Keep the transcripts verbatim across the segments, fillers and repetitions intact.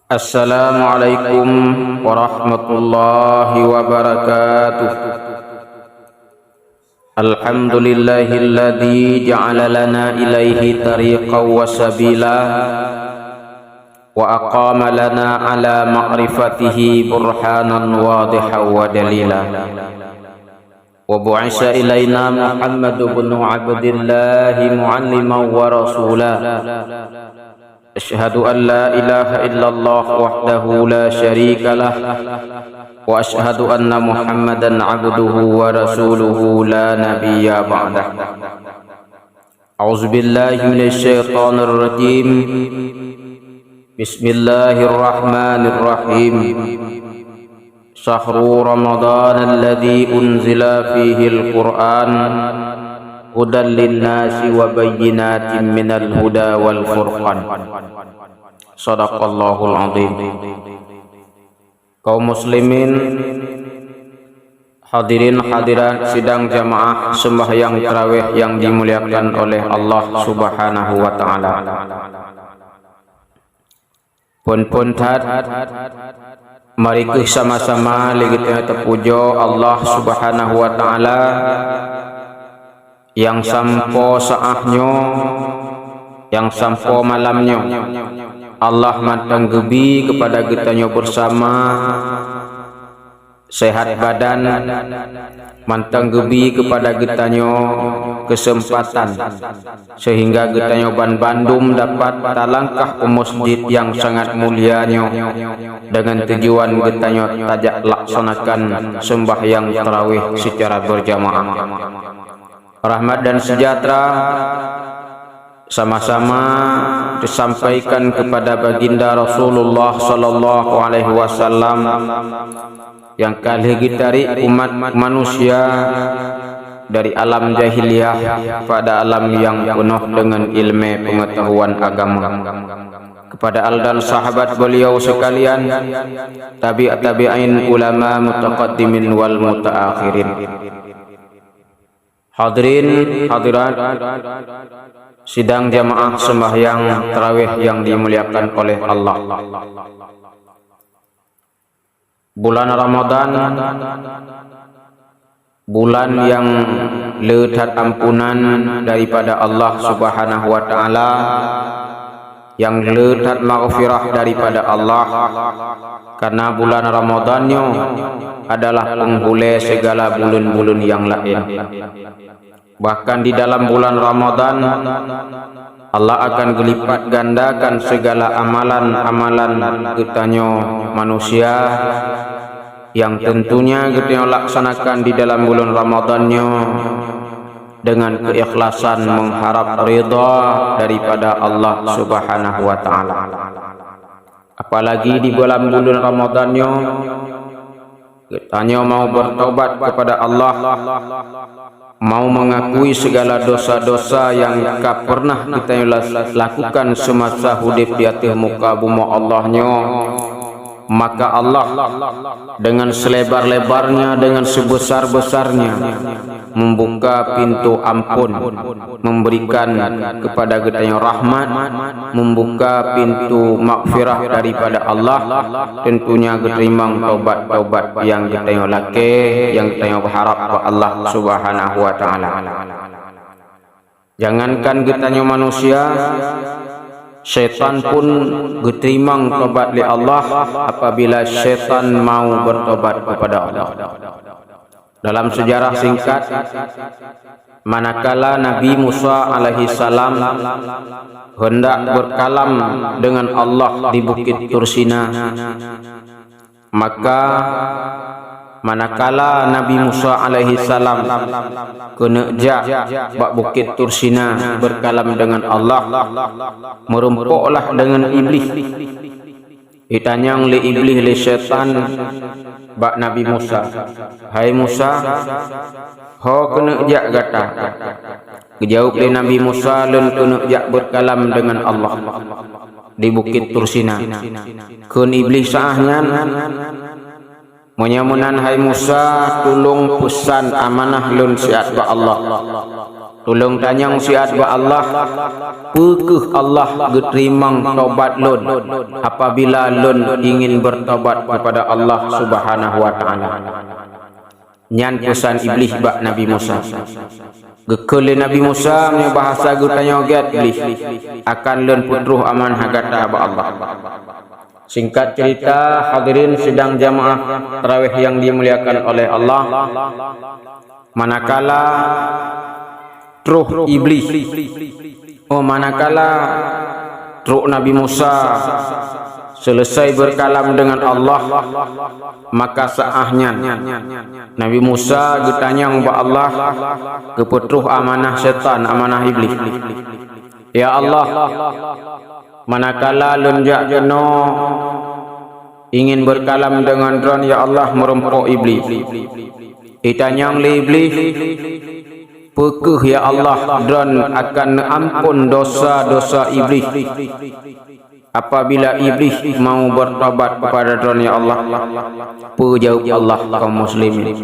Assalamualaikum warahmatullahi wabarakatuh. Alhamdulillahilladzi ja'ala lana ilaihi tariqan wa sabila, wa aqama lana ala ma'rifatihi burhanan wadihan wa dalila. Wa bu'itsa ilaina Muhammad ibnu Abdillah mu'alliman wa rasula. Asyhadu an la ilaha illallah wahdahu la syarikalah, wa asyhadu anna Muhammadan abduhu wa rasuluhu la nabiyya ba'dah. A'udzubillahi minasyaitonirrajim. Bismillahirrahmanirrahim. Syahru Ramadhanal ladzi unzila fihil Qur'an hudan linnasi wa bayyinatin minal huda wal furqan. Sadaqallahul azim. Kaum muslimin, hadirin hadirat sidang jamaah sembahyang tarawih yang dimuliakan oleh Allah Subhanahu wa taala. Phon-phon that, mari kheueh sama-sama lé geutanyoe teupujoe Allah Subhanahu wa taala nyang sampoe saát nyoe, nyang sampoe malam nyoe. Allah mantong geubi keupada geutanyoe beusama seuhat badan, mantong geubi keupada geutanyoe keuseumpatan seuhingga geutanyoe banbandum dapat talangkah u meuseujid nyang sangat mulia nyoe deungon tujuan geutanyoe tajak laksanakan seumbahyang tarawih seucara beurjamaah. Rahmat dan seujahteura sama-sama teusampaikan keupada Baginda Rasulullah sallallahu alaihi wasallam nyang ka lheueh geutarék umat manusia dari alam jahiliyah pada alam nyang peunoh deungon ileumé peungeutahuan agama. Keupada al dan sahabat beuliau seukalian, tabi' tabi'in, ulama mutaqaddimin wal mutaakhirin. Hadirin hadirat sidang jamaah seumbahyang tarawih nyang dimuliakan oleh Allah. Bulan Ramadhan, bulan nyang le that ampunan daripada Allah Subhanahu wa taala, nyang le that maghfirah daripada Allah, karena bulan Ramadhan nyoe adalah peunghulée segala buleuen-buleuen nyang laén. Bahkan di dalam bulan Ramadhan, Allah akan geulipat gandakan segala amalan-amalan geutanyoe manusia nyang tentunya geutanyoe laksanakan di dalam bulan Ramadhan nyoe dengan keikhlasan mengharap ridha daripada Allah Subhanahu wa taala. Apalagi di dalam bulan Ramadhan nyoe, geutanyoe mau bertobat kepada Allah, mau mengakui segala dosa-dosa nyang ka pernah geutanyoe la-, lakukan semasa udeb di ateueh muka bumoe Allah nyoe, maka Allah dengan selebar-lebarnya, dengan sebesar-besarnya, membuka pintu ampun, memberikan kepada geutanyoe rahmat, membuka pintu maghfirah daripada Allah, tentunya geuteurima tobat-tobat nyang geutanyoe lakée, nyang geutanyoe beuharab bak Allah Subhanahu wa taala. Jangankan geutanyoe manusia, syaitan pun geuteurima tobat lé Allah apabila syaitan mau bertobat kepada Allah. Dalam sejarah singkat, manakala Nabi Musa alaihi salam hendak berkalam dengan Allah di Bukit Tursina, maka manakala Nabi Musa alaihi salam keuneuk jak bak Bukit Tursina berkalam dengan Allah, meurumpoklah dengan Iblih. Jitanyong lé Iblih lé syaitan bak Nabi Musa, "Hai Musa, ho keuneuk jak gata?" Geujaweueb lé Nabi Musa, "Lôn keuneuk jak beukalam deungon Allah di Bukét Tursina." Kheun Iblih saát nyan, "Meunyoe meunan, hai Musa, tulông peusan amanah lôn siat bak Allah." Tulông tanyong siat bak Allah, peu kheueh Allah geuteurimong tobat lôn apabila lôn ingin bertobat kepada Allah Subhanahu wa Ta'ala. Nyan peusan Iblih bak Nabi Musa. Geukheun lé Nabi Musa, meunyoe bahasa geutanyoe gét Iblih, akan lôn peutroh amanah gata bak Allah. Singkat cerita, hadirin sidang jamaah tarawih yang dimuliakan oleh Allah, manakala troh Iblih, oh, manakala trok Nabi Musa selesai berkalam dengan Allah, maka saat nyan Nabi Musa geutanyong bak Allah, geupeutroh amanah setan, amanah Iblih. Ya Allah, manakala lôn jak keunoe ingin berkalam dengan Droen, ya Allah, meurumpok Iblih. Itanyong lé Iblih, peu kheueh, ya Allah, Droen akan neuampon dosa-dosa Iblih apabila Iblih mau bertobat kepada Droen, ya Allah? Peu jaweueb Allah, kaum muslimin?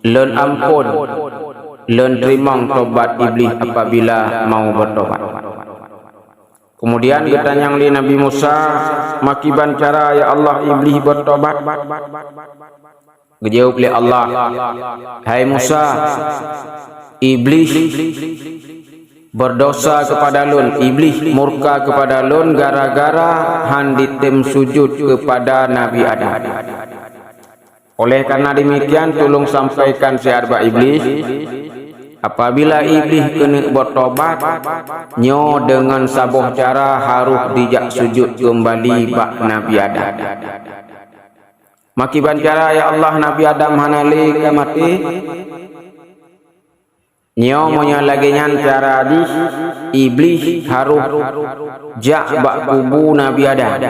Lôn ampon, lôn teurimong tobat Iblih apabila mau bertobat. Keumudian geutanyong lé Nabi Musa, "Makiban cara, ya Allah, Iblih bertobat?" Geujaweueb lé Allah, "Hai Musa, Iblih berdosa kepada lôn, Iblih murka kepada lôn gara-gara han ditem sujud kepada Nabi Adam." Oleh karena demikian, tulông sampaikan siat bak Iblih, apabila Iblih keuneuk bertobat, nyoe deungon saboh cara harôh dijak sujud keumbali bak Nabi Adam. Makiban cara, ya Allah, Nabi Adam hana lé ka maté? Nyoe meunyoe lagée nyan cara jih, Iblih harôh jak bak kubu Nabi Adam.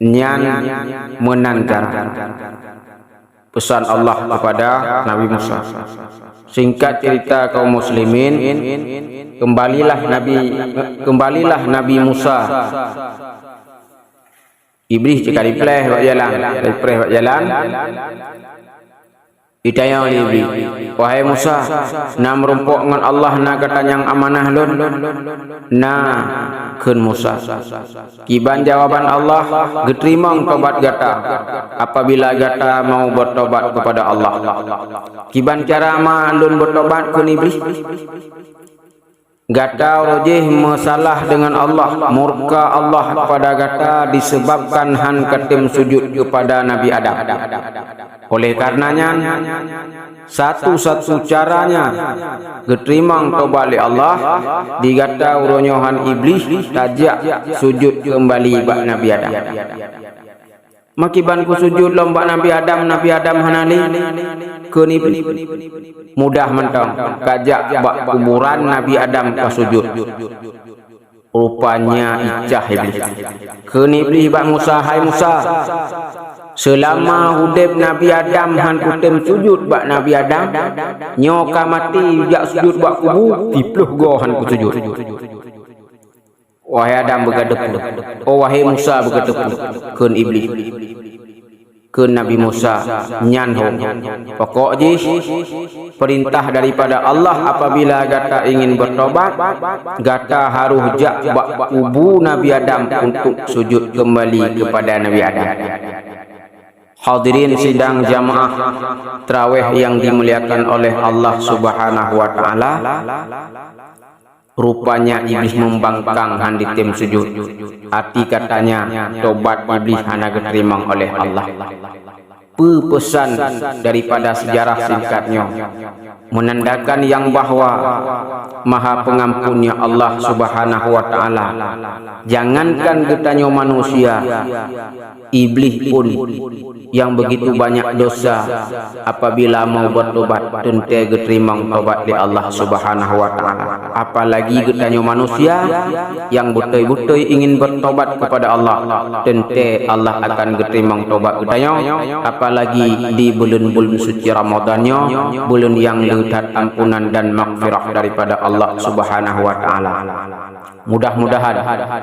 Nyan meunan cara. Pesan Allah kepada Nabi Musa. Singkat cerita, kaum muslimin, kembalilah Nabi, kembalilah Nabi Musa. Iblih cit ka dipreh bak jalan, dipreh bak jalan. Itanyong lé Iblih, "Wahai Musa, na meurumpok ngon Allah na gata nyang amanah lôn?" "Na," kheun Musa. Kiban jawaban Allah, "Geuteurimong tobat gata apabila gata mau bertobat kepada Allah." "Kiban cara ma lôn bertobat?" kheun Iblih. "Gata uroe jih meusalah deungon Allah, murka Allah kepada gata disebabkan han katem sujud kepada Nabi Adam. Oleh karena nyan, satu-satu caranya geuteurimong tobat lé Allah, di gata uroe nyoe han Iblih tajak sujud keumbali bak Nabi Adam." "Makiban kusujud lom bak Nabi Adam, Nabi Adam hana lé?" kheun Iblih. "Mudah mantong, kajak bak kuburan Nabi Adam kasujud." Rupanya icah Iblih. Kheun Iblih bak Musa, "Hai Musa, seulama udeb Nabi Adam han kutem sujud bak Nabi Adam, nyoe ka maté jak sujud bak kubu, siplôh goe han kusujud." "Wahai Adam beugateupeu, oh, wahai Musa beugateupeu," kheun Iblih. Kheun Nabi Musa, "Nyan hom. Pokok jih, peurintah daripada Allah, apabila gata ingin bertobat, gata harôh jak bak kubu Nabi Adam untuk sujud keumbali kepada Nabi Adam." Hadirin sidang jamaah tarawih yang dimuliakan oleh Allah Subhanahu wa Ta'ala, rupanya Iblih mumbangkang han ditem sujud. Arti katanya, tobat Iblih hana geuteurimong oleh Allah. Peue peusan daripada sejarah singkat nyoe? Menandakan yang bahwa Maha Pengampun, ya Allah Subhanahu wa Ta'ala, jangankan geutanyoe manusia, Iblih pun yang begitu banyak dosa, apabila mau bertobat, teuntée geuteurimong tobat lé Allah Subhanahu wa Ta'ala. Apalagi geutanyoe manusia yang beutôi-beutôi ingin bertobat kepada Allah, teuntée Allah akan geuteurimong tobat geutanyoe, apalagi di buleuen-buleuen suci Ramadan nyoe, buleuen nyang le that ampunan dan maghfirah daripada Allah Subhanahu wa Ta'ala. Mudah-mudahan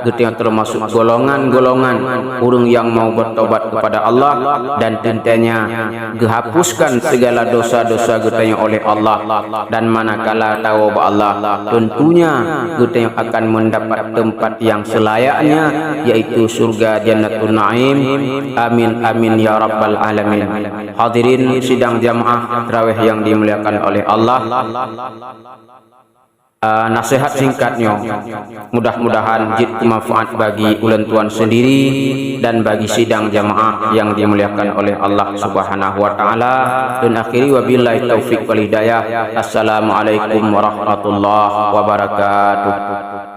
geutanyoe termasuk golongan-golongan ureuëng nyang mau bertobat kepada Allah dan teuntanya geuhapuskan segala dosa-dosa geutanyoe oleh Allah, dan manakala tawoe bak Allah, tentunya geutanyoe akan mendapat tempat yang selayaknya, yaitu surga Jannatun Naim. Amin, amin, ya rabbal alamin. Hadirin sidang jamaah tarawih yang dimuliakan oleh Allah. Ah, nasihat singkat nyoe, mudah-mudahan jeuet keumanfaat bagi ulôn tuan sendiri dan bagi sidang jamaah yang dimuliakan oleh Allah Subhanahu wa Taala. Dan akhiri, wabillahi taufiq wal hidayah. Assalamualaikum warahmatullahi wabarakatuh.